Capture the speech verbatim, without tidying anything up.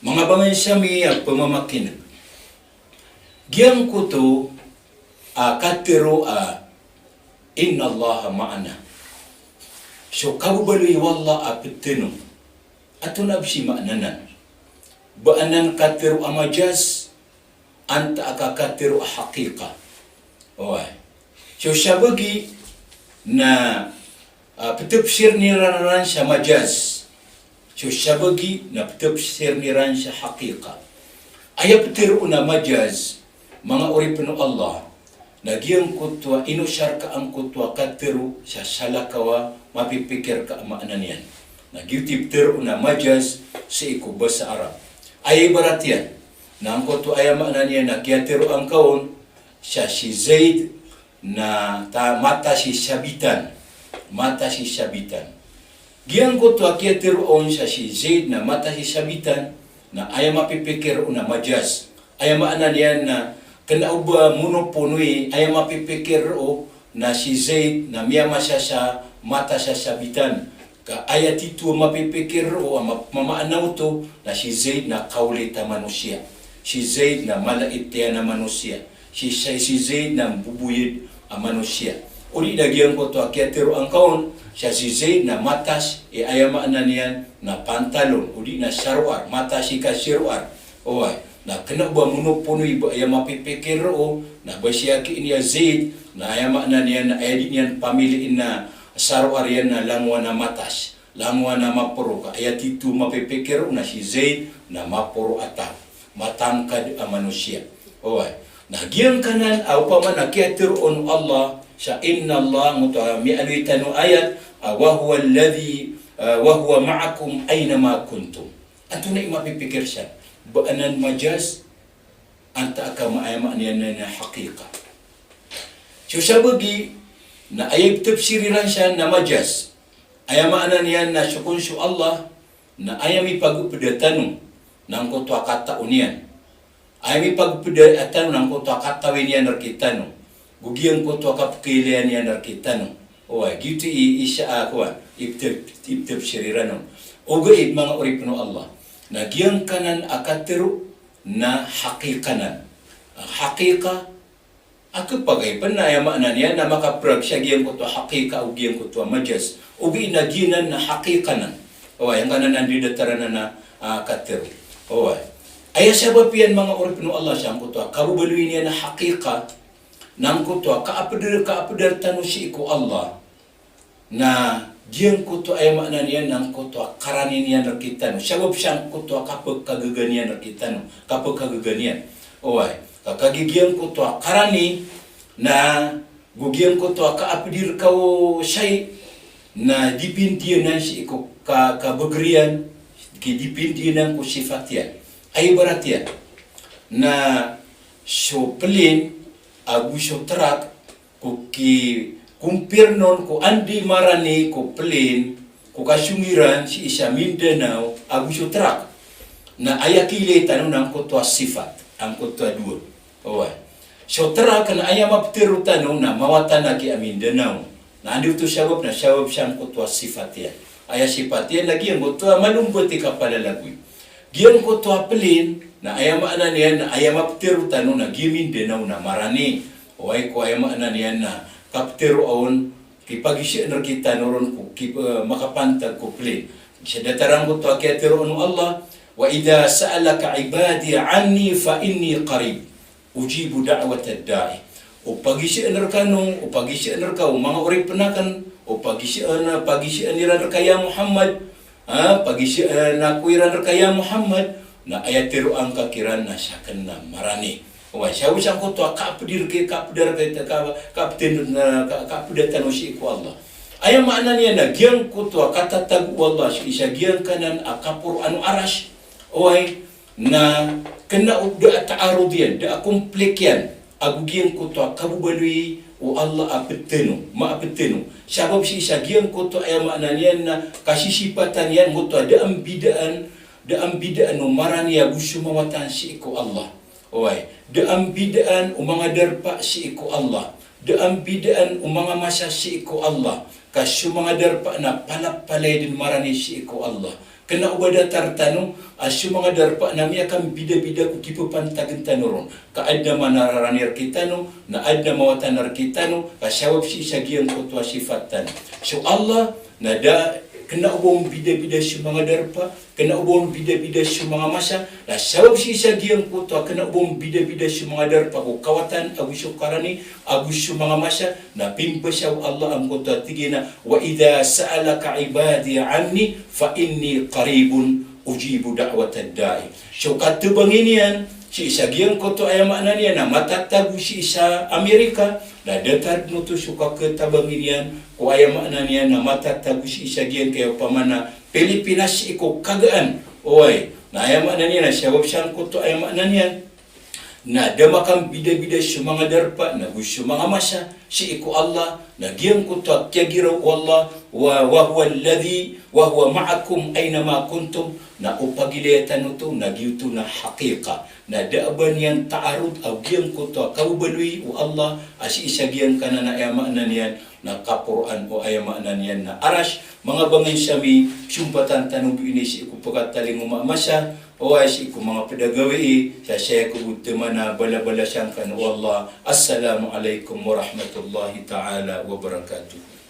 Manga bangensa mi a pemamakineg. Giyangkoto a katharo a innallaha ma'ana. So kababaloy o Allah a peteno. Antonaa bo si maana nan? Ba anan katharo a majaz, antaa ka katharo a haqiqa. Oway. So sabagi na, ah, petafsir iran sa majaz. So sabagi na petafsir iran sa haqiqa. Aya petero on a majaz, manga oripen o Allah, na giyangkoto a inosar ka angkoto a katharo sa salakaw a mapipikir ka a maana niyan. Na giyoto i petero on a majaz sii ko basa Arab. Aya ibarat iyan, na angkoto aya maana niyan na kiyatharo angka on sa si Zaid na ta-, mata si sabitan. Mata si sabitan. Giyangkoto a kiyatharo on sa si Zaid na mata si sabitan, na aya mapipikir on na majaz. Aya maana niyan na kena o ba monoponoy, aya mapipikir on na si Zaid na miyamasa sa mata sa sabitan. Ka aya tito a mapipikir on a ma-, mamaana oto na si Zaid na kaolit a manosiya. Si Zaid na malait iyan a manosiya. Si, si, si Zaid na mboboyed a manosiya. O di na giyangkoto a kiyatharo angka on sa si Zaid na matas i aya maana niyan na pantalon, o di na saroar, matas i kasaroar. Oway, na kena o ba monoponoy ba aya mapipikir on, na ba siya ki ini a Zaid, na aya maana niyan na aya di niyan pamiliin na saroar iyan na langowan a matas. Langowan a maporo ka aya tito mapipikir on na si Zaid na maporo a taw. Matangkad a manosiya. Oway. Na giyangkanan a opama na kiyatharo on o Allah sa innallaha, ngoto a miyaaloy tano ayat, a wa huwa alladhi, a wa huwa ma'akum aina ma kuntum. Antonaa i mapipikir san? Ba anan majaz, antaa ka ma-, aya maana niyan na haqiqa. So sabagi na aya ipetafsir iran san na majaz. Aya maana niyan na so kon so Allah na aya mipagepeda tano na angkoto a katao niyan. Aya mipagepeda tano na angkoto a katawi niyan rekitano. Go giyangkoto a kapekailaya niyan rekitano. Oway, giyoto i isa a kowan, ipetaf-, ipetafsir iran on. Ogaid manga oripen o Allah. Na giyangkanan a katharo na haqiqa nan. A haqiqa, a kepagay pen na aya maana niyan na makaprag sa giyangkoto a haqiqa o giyangkoto a majaz. Ogaid na giyanan na haqiqa nan. Oway, angkanan a ndidataran a, a, katharo. Oway. Aya sabap iyan manga oripen o Allah sa angkoto a kababaloy niyan a haqiqa, na angkoto a kaapeder, kaapeder tano sii ko Allah. Na giyangkoto aya maana niyan na angkoto a karani niyan rekitano. Sabap sa angkoto a kapekagaga niyan rekitano. Kapekagaga niyan. Oway. Ka kagiya giyangkoto a karani na go giyangkoto a kaapedi reka o shay na dipindi anan sii ko ka-, kabeger iyan, ki dipindi anan ko sifat iyan. Aya ibarat iyan na so plane ago so truck, ko ki-compare non ko anda i marani ko plane ko kasong iran sii sa Mindanao ago so truck. Na aya kiilay tano na angkoto a sifat, angkoto a dowa. Oway. So truck na aya mapetero tano na mawatan a ki a Mindanao. Na anda oto sabap na sabap sa angkoto a sifat iyan. Aya sifat iyan na giyangkoto a malombat i kapalalagoy. Giyangkoto a plane na aya maana niyan na aya mapetero tano na giya Mindanao na marani. Oway, ko aya maana niyan na kapetero on, kipagizaan rekitano ron ko kip-, eh, makapantag ko plane. Sa datar angkoto a kiyatharo on o Allah, "Wa idha sa'alaka ibadi anni fa inni qarib, ujibu da'watad da'i." O pagizaan rekano, o pagizaan reka o manga oripen aken, o pagizaan, pagizaan iran reka ya Muhammad, Ha, pagizaan ako iran reka ya Muhammad, na aya tero angka kiran na saken na marani. Oway, sabap sa angkoto a kaapeder ki, kaapeder ki, ka-, kaapeder na, ka-, kaapeder tano sii ko Allah. Aya maana niyan na giyangkoto a katatago o Allah sii sa giyangkanan a kaporoan o Arash. Oway, na kena o da a taarud iyan, da a komplik iyan ago giyangkoto a kababaloy o Allah a peteno, maapeteno. Sabap sii sa giyangkoto a aya maana niyan na kasisipatan iyan angkoto a da a mbidaan, da a mbidaan o marani ago so mawatan sii ko Allah. Oway, da a mbidaan o manga darpa sii ko Allah. Da a mbidaan o manga masa sii ko Allah. Ka so manga darpa na palapalaya den marani sii ko Allah. Kena o ba datar tano a so manga darpa na miyakambidabida ko kipapantagn tano ron. Ka aden a manararani rkitano, na aden a mawatan rkitano, ka sabap sii sa giyangkoto a sifat tano. So Allah, na da, kena o ba ombidabida so manga darpa, kena o ba ombidabida so manga masa, na sabap sii sa giyangkoto a kena o ba ombidabida so manga darpa ko kawatan, ago so karani, ago so manga masa, na pimbasa o Allah angkoto a tig iyan a, "Wa idha sa'alaka ibadi anni fa inni qaribun ujibu da'watad da'i." So katabangin iyan, sii sa giyangkoto aya maana niyan na matatago sii sa Amerika, na datar dn oto so kakatabangin iyan, ko aya maana niyan na matatago sii sa giyangkaya opama na Pilipinas sii ko kagaan. Oway, na aya maana niyan na sabap sangkoto aya maana niyan na da makambidabida so manga darpa, na go so manga masa, sii ko Allah, na giyangkoto a kiyagiraw o Allah, wa, wa huwa alladhi, wa huwa ma'akum aina ma kuntum, na o pagilaya tano oto, na giyoto na haqiqa. Na da a ba niyan taarud a giyangkoto a kababaloy o Allah, a sii sa giyangkanan a aya maana niyan, na kaporaan o aya maana niyan na arash. Manga bangnsa mi, pzompatan tano bo ini sii ko pkatalingoma a masa, oway sii ko manga pd a gawii, sa saya ko bo tmana balabalasan kano o Allah. Assalamu alaikum warahmatullahi ta'ala wabarakatuh.